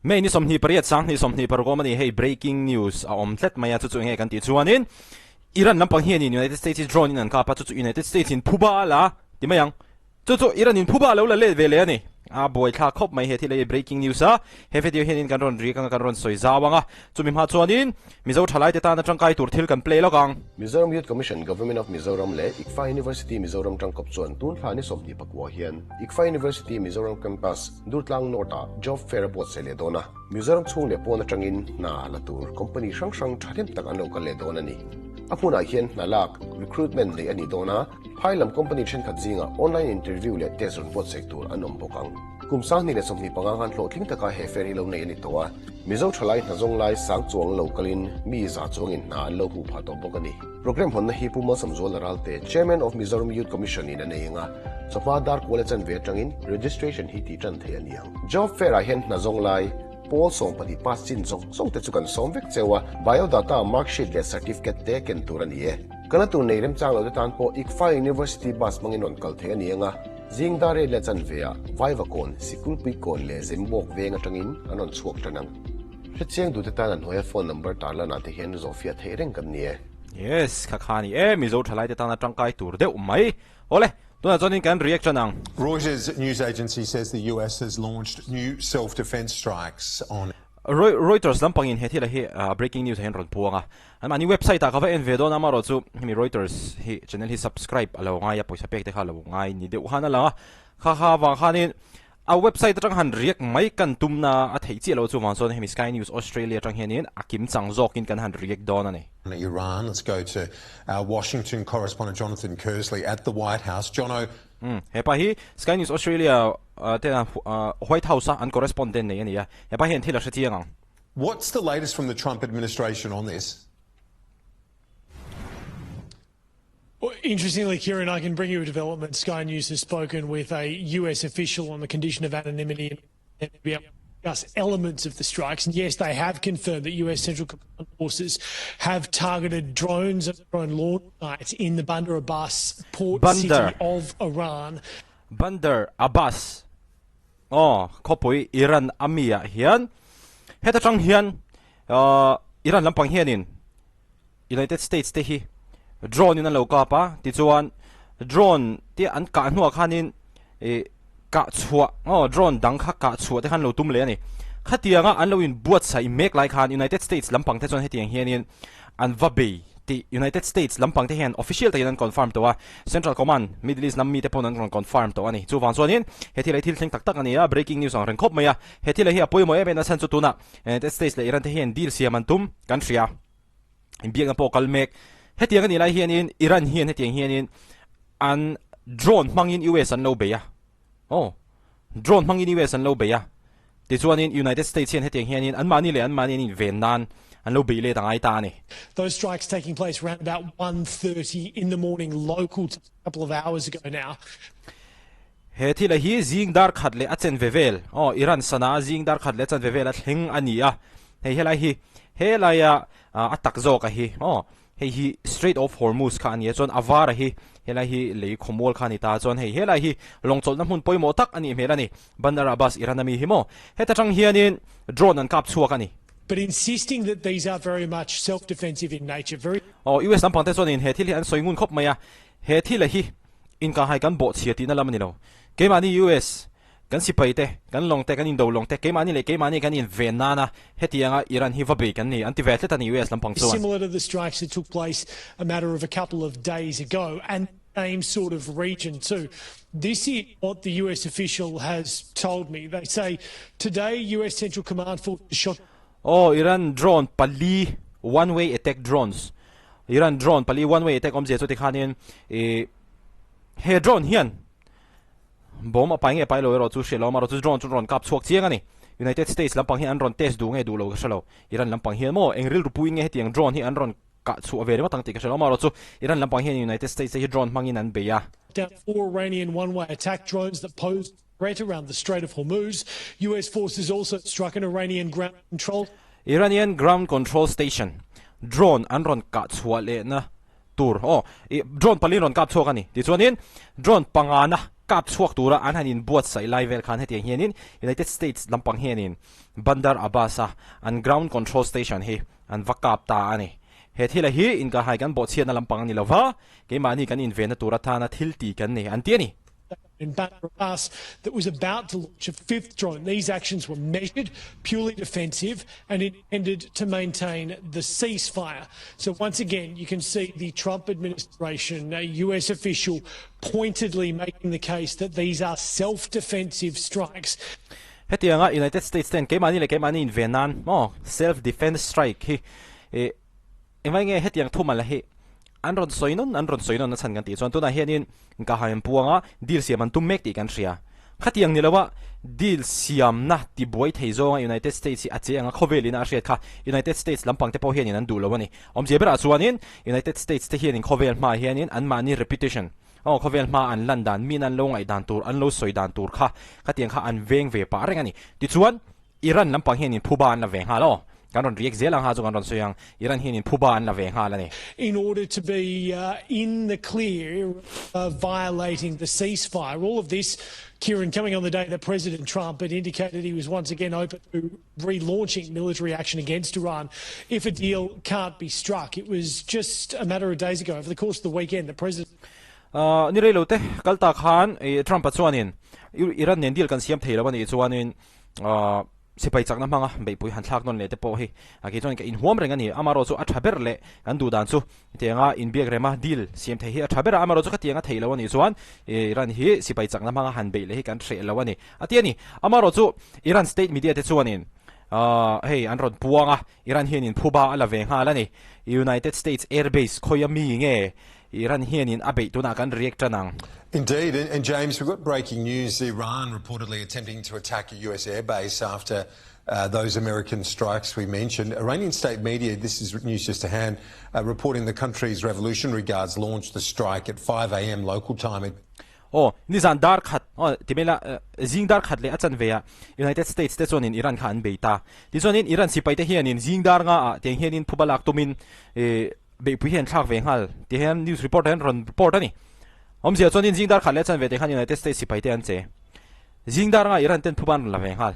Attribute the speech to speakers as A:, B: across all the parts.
A: May ni 28 2026 awm a ni, hei breaking news a awm tlat mai a, chu chu enge kan tih chuanin Iran lampang hianin United States hi drone in an kap a, chu chu United States in phuba a la ti mai ang. Chu chu Iran in phuba a lo la let ve leh a ni. A buaithlak khawp mai he thil hi breaking news a, he video hianin kan rawn rik anga kan rawn sawi zau ang a, chumi hma chuanin Mizo thalaite tana tangkai tur thil kan play lawk ang.
B: Mizoram Youth Commission, Government of Mizoram leh ICFA University Mizoram tangkawp chuan tun thla ni 29 hian ICFA University Mizoram Campus, Durtlang North-ah Job Fair a buatsaih leh dawn a, Mizoram chhung leh pawn atangin hna la tur company hrang hrang thahnem tak an lo kal leh dawn a ni. A hmunah hian hna lak, recruitment, neih a ni dawn a, phai lam company thenkhat zingah online interview leh test rawn buatsaih tur an awm bawk ang. Kum 2025 khan hlawhtling taka he fair hi lo nei a ni tawh a, Mizo thalai hna zawng lai sang chuang lo kalin mi za chuangin hna an lo hmuh phah tawh bawk a ni. Programme hawnna hi Pu Malsawmzuala Ralte, Chairman of Mizoram Youth Commission in a nei ang a, chawhma dar kual a chanve atangin registration hi tih tan theih a ni ang. Job Fair ah hian hna zawng lai, pawl 12 pass chin zawng zawng te chu kan sawm vek cheu a, biodata, mark sheet leh certificate te ken tur a ni e. Kalna tur nei remchang lo te tan pawh ICFA University bus hmangin rawn kal theih a ni ang a, zing dar riat leh chanve ah Vaivakawn, Sikulpuikawn leh Zembawk veng atangin an rawn chhuak tan ang. Hrechiang duhte tan a hnuaia phone number tarlan ah te hian zawhfiah theih reng kan ni e.
A: Yes, kha kha a ni e, Mizo thalaite tana tangkai tur deuh mai. Awle, tunah chuanin kan reaction ang.
C: Reuters news agency says the US has launched new self-defence strikes on.
A: Reuters lampangin he thil hi breaking news ah hian rawn puang a, anmahni website ah ka va en ve dawn a, amaherawh chu hemi Reuters hi channel hi subscribe a lo ngai a, pawisa pek te kha a lo ngai ni deuh khan a lang a, kha kha avang khanin A website atang han react mai kan tumna a theih chiah loh chuvang chuan hemi Sky News Australia atang hianin a kim chang zawkin kan han react dawn a ni.
C: Iran. Let's go to our Washington correspondent Jonathan Kersley at the White House. Jono.
A: Umm hepa hi Sky News Australia te White House a an correspondent nei a ni a, hepa hian thil a hre chiang ang.
C: What's the latest from the Trump administration on this?
D: Well, interestingly, Kieran, I can bring you a development. Sky News has spoken with a US official on the condition of anonymity and be able to discuss elements of the strikes. And yes, they have confirmed that US Central Command forces have targeted drones and drone launch sites in the Bandar Abbas port
A: Bandar.
D: city of Iran.
A: Bandar Abbas aw khawpui Iran a mi ah hian heta tang hian ahh Iran lampang hianin United States te hi drone in an lo kap a, tichuan drone te an kah hnuah khanin ih kah chhuah aw drone dang kha kah chhuah te khan lo tum leh a ni. Khatianga an lo inbuatsaih mek lai khan United States lampang te chuan hetiang hianin an va bei tih United States lampang te hian official takin an confirm tawh a, Central Command Middle East lam mite pawn an rawn confirm tawh a ni. Chuvang chuanin he thil hi thil thleng tak tak a ni a, breaking news ang reng khawp mai a, he thil hi a pawimawh em em a chhan chu tunah United States leh Iran te hian deal siam an tum kan hria. Inbiakna pawh kal mek. Hetiang a nih lai hianin Iran hian hetiang hianin an drone hmangin US an lo bei a. Aw, drone hmangin US an lo bei a. Tichuanin United States hian hetiang hianin anmahni leh anmahni an inven nan an lo bei let a ngai ta a ni.
D: Those strikes taking place round about 1:30 in the morning local time, a couple of hours ago now.
A: He thil a hi zing dar khat leh a chen ve vel, aw, Iran sana a zing dar khat leh a chen ve vel a thleng a ni a. Hei helai hi, helaia a tak zawk a hi, aw, hei hi Strait of Hormuz kha a ni a, chuan a var a hi, helai hi lei khawmual kha a ni ta a, chuan hei helai hi lawngchawlhna hmun pawimawh tak a nih hmel a ni. Bandar Abbas, Iran ami hi maw? Heta tang hianin drone an kap chhuak a ni.
D: But insisting that these are very much self-defensive in nature, very.
A: Aw, US lampang te chuanin he thil hi an sawi ngun khawp mai a, he thil a hi inkahhai kan bawhchhia tihna lam a ni lo. Keimahni US kan sipai te, kan lawng te, kan indo lawng te, keimahni leh keimahni kan inven nana hetianga Iran hi va bei kan ni an ti ve tlat a ni US lampang chuan.
D: Similar to the strikes that took place a matter of a couple of days ago and same sort of region too. This is what the US official has told me. They say today US Central Command forces shot
A: Aw, Iran drone pali one way attack drones Iran drone pali one way attack awmzia chu tikhanin ih he drone hian Bawm a pai nge pai lo erawh chu hriat lo a, amaherawh chu drone chu rawn kap chhuak chiang a ni. United States lampang hi an rawn test duh nge duh lo ka hre lo. Iran lampang hian maw eng rilru puiin nge hetiang drone hi an rawn kah chhuah ve ringawt ang tih ka hre lo, amaherawh chu Iran lampang hian United States te hi drone hmangin an bei a.
D: Down four Iranian one-way attack drones that posed threat around the Strait of Hormuz. US forces also struck an Iranian ground control.
A: Iranian ground control station drone an rawn kah chhuah lehna tur aw ih drone pali rawn kap chhuak a ni. Tichuanin drone pangana. kap chhuak tura an han inbuatsaih lai vel khan hetiang hianin United States lampang hianin Bandar Abbas a an ground control station hi an va kap ta a ni. He thila hi inkahhai kan bawhchhiatna lampang a ni lova, keimahni kan invenna tur atana thil ti kan ni an ti a ni.
D: In Bandar Abbas that was about to launch a fifth drone. These actions were measured, purely defensive and intended to maintain the ceasefire. So once again, you can see the Trump administration, a US official pointedly making the case that these are self-defensive strikes.
A: Hetianga United States ten keimahni leh keimahni inven nan maw self defense strike hi eh engvai nge hetiang thumal hi an rawn sawi nawn an rawn sawi nawn a chhan kan tih chuan tunah hianin Inkahhai an puanga deal siam an tum mek tih kan hria. Khatiang ni loa deal siamna tibuai thei zawnga United States hi a che anga khawvel ina a hriat kha United States lampang te pawh hianin an duh lo a ni. Awmzia berah chuanin United States te hianin khawvel hmaah hianin anmahni reputation aw khawvel hmaa an lan dan, min an lo ngaih dan tur, an lo sawi dan tur kha khatiang kha an veng ve pah reng a ni. Tichuan Iran lampang hianin phuba an la ve nghal aw. Kan rawn react zel ang ha chu kan rawn sawi ang. Iran hianin phuba an la ve nghal a ni.
D: In order to be in the clear of violating the ceasefire. All of this, Kieran, coming on the day that President Trump had indicated he was once again open to relaunching military action against Iran if a deal can't be struck. It was just a matter of days ago, over the course of the weekend, that President
A: Ni rei lo te kal ta khan Trump-a chuanin Iran nen deal kan siam thei lo a nih chuanin Sipai chakna hmanga beihpui han thlak nawn leh te pawh hi a kei chuan ka inhuam reng a ni. Amaherawh chu a tha ber leh kan duh dan chu hetianga inbiak rema deal siam thei hi a tha ber a, amaherawh chu khatianga theih loh a nih chuan Iran hi sipai chakna hmanga han beih leh hi kan hreh lo a ni a ti a ni. Amaherawh chu Iran state media te chuanin hei an rawn puang a, Iran hianin phuba a la ve nghal a ni. United States air base khawia mi nge Iran hianin a beih tunah kan react tan ang.
C: Indeed, and James, we've got breaking news. Iran reportedly attempting to attack a US airbase after uh, those American strikes we mentioned. Iranian state media, this is news just to hand, uh, reporting the country's Revolutionary Guards launched the strike at 5 a.m. local time. At
A: Aw, nizan dar khat, aw, ti mai la, zing dar khat leh a chan ve a, United States te chuanin Iran kha an bei ta. Tichuanin Iran sipai te hianin zing dar nga ah tiang hianin phuba lak tumin, eh, Beihpui hian thlak ve nghal ti hian news report ah hian rawn report a ni. Awmzia chuan in zingdar khat leh chan ve te khan United States sipai te an che. Zingdar anga Iran ten phuban rawn la ve nghal.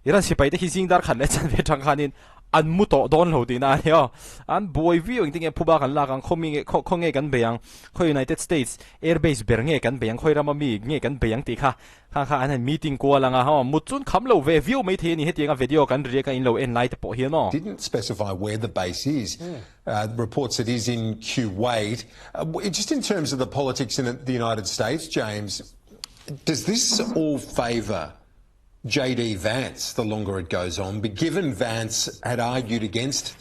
A: Iran sipai te khi zingdar khat leh chan ve tang khanin an mu tawh dawn lo tihna a ni aw. An buai viau engtin nge phuba kan lak ang, khaw mi nge khaw khaw nge kan bei ang, khaw United States airbase ber nge kan bei ang, khawi rama mi nge kan bei ang tih kha Kha kha an han meeting kual ang a, haw mut chun kham lo ve viau mai thei a ni hetiang a video kan react a in lo en lai te pawh hian aw.
C: Didn't specify where the base is. Reports it is in Kuwait. Just in terms of the politics in the United States, James, does this all favour JD Vance the longer it goes on, but given Vance had argued against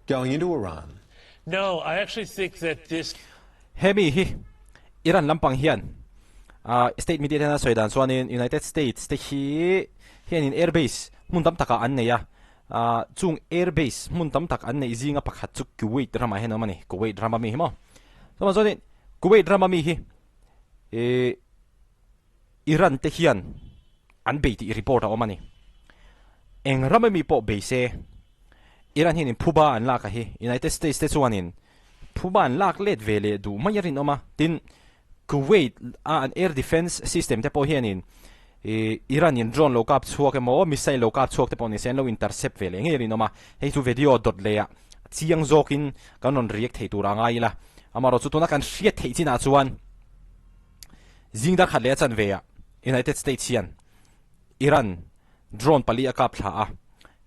C: going into Iran?
E: No, I actually think that this
A: Hemi hi Iran lampang hian state media ten a sawi dan chuanin United States te hi hianin air base hmun tam takah an nei a, chung air base hmun tam tak an neih zinga pakhat chu Kuwait ramah hian a awm a ni, Kuwait rama mi hi maw. Chuvang chuanin Kuwait rama mi hi ih Iran te hian an bei tih report a awm a ni. Eng rama mi pawh bei se Iran hianin phuba an lak a hi United States te chuanin Phuba an lak let ve leh duh mai a rinawm a, tin Kuwait a an air defence system te pawh hianin ih Iran in drone lo kap chhuak emaw missile lo kap chhuak te pawh ni se an lo intercept ve leh ngei a rinawm a, hei chu video dawt leh ah chiang zawkin kan rawn react thei tur a ngai ila, amaherawh chu tuna kan hriat theih chinah chuan zing dar khat leh a chanve ah United States hian Iran drone pali a kap thla a,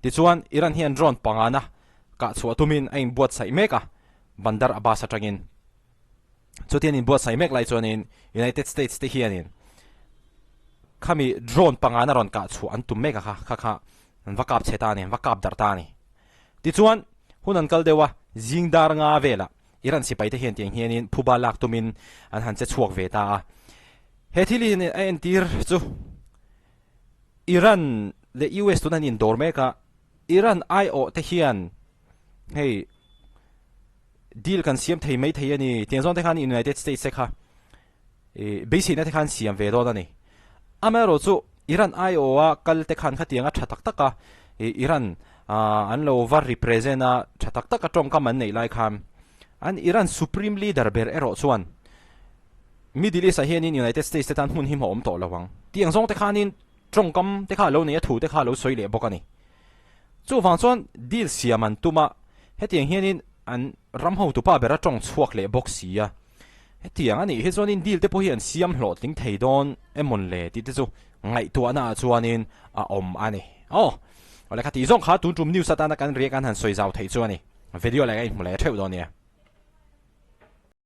A: tichuan Iran hian drone pangana kah chhuah tumin a inbuatsaih mek a, Bandar Abbas atangin. Chutian inbuatsaih mek lai chuanin United States te hianin khami drone pangana rawn kah chhuah an tum mek a kha, kha kha an va kap chhe ta a ni, an va kap darh ta a ni. Tichuan hun an kal deuh a, zing dar nga velah Iran sipai te hian tiang hianin phuba lak tumin an han che chhuak ve ta a. He thil hi a entir chu Iran leh US tuna an indawr mek a, Iran aiawh te hian hei deal kan siam thei mai thei a ni tiang zawng te khan United States te kha ih beiseina te khan siam ve dawn a ni. Amaherawh chu Iran aiawha kal te khan khatianga tha tak taka ih Iran ah an lo va represent a tha tak taka tawngkam an neih lai khan an Iran supreme leader ber erawh chuan. Middle East ah hianin United States te tan hmun hi hma awm tawh lo ang. Tih ang zawng te khanin tawngkam te kha a lo nei a, thu te kha a lo sawi leh bawk a ni. Chuvang chuan deal siam an tum a, hetiang hianin an ram hotupa bera tawng chhuak leh bawk si a. Hetiang a nih hi chuanin deal te pawh hi an siam hlawhtling thei dawn emawn le tih te chu ngaihtuahna ah chuanin a awm a ni. Aw! Awle kha tih zawng kha tun tum news atana kan react an han sawi zau theih chu a ni. Video leh ka inhmu leh theuh dawn nia.